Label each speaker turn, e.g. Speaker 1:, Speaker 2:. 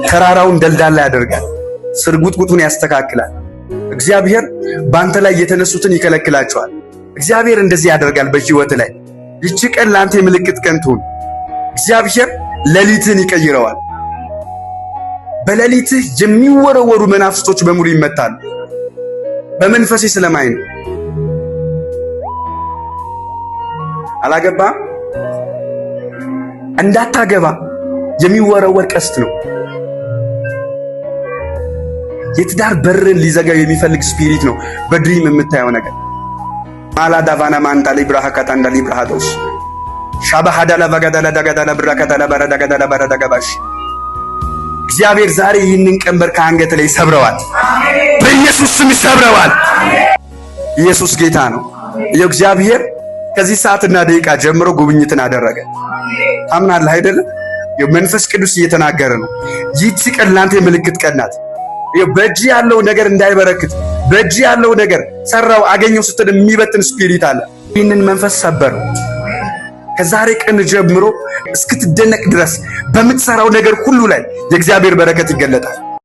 Speaker 1: ተራራውን ደልዳላ ያደርጋል። ስርጉጥጉጡን ያስተካክላል። እግዚአብሔር በአንተ ላይ የተነሱትን ይከለክላቸዋል። እግዚአብሔር እንደዚህ ያደርጋል በህይወት ላይ። ይቺ ቀን ለአንተ የምልክት ቀን ትሁን። እግዚአብሔር ሌሊትህን ይቀይረዋል። በሌሊትህ የሚወረወሩ መናፍስቶች በሙሉ ይመታሉ። በመንፈሴ ስለማይ ነው። አላገባም እንዳታገባ የሚወረወር ቀስት ነው። የትዳር በርን ሊዘጋው የሚፈልግ spirit ነው። በ dream የምታየው ነገር ማላዳቫና ማንታ ሊብራሃ ካታንዳ ሊብራሃዶስ ሻባሃዳላ ባጋዳላ ዳጋዳላ ብራካታላ ባራዳጋዳላ ባራዳጋባሽ። እግዚአብሔር ዛሬ ይህንን ቀንበር ከአንገት ላይ ይሰብረዋል። በኢየሱስ ስም ይሰብረዋል። ኢየሱስ ጌታ ነው። እግዚአብሔር ከዚህ ሰዓትና ደቂቃ ጀምሮ ጉብኝትን አደረገ። ታምናለህ አይደለም? መንፈስ ቅዱስ እየተናገረ ነው። ይህቺ ቀን ለአንተ የምልክት ቀን ናት። በእጅ ያለው ነገር እንዳይበረክት፣ በእጅ ያለው ነገር ሰራው አገኘው ስትል የሚበትን spirit አለ። ይህንን መንፈስ ሰበረው። ከዛሬ ቀን ጀምሮ እስክትደነቅ ድረስ በምትሰራው ነገር ሁሉ ላይ የእግዚአብሔር በረከት ይገለጣል።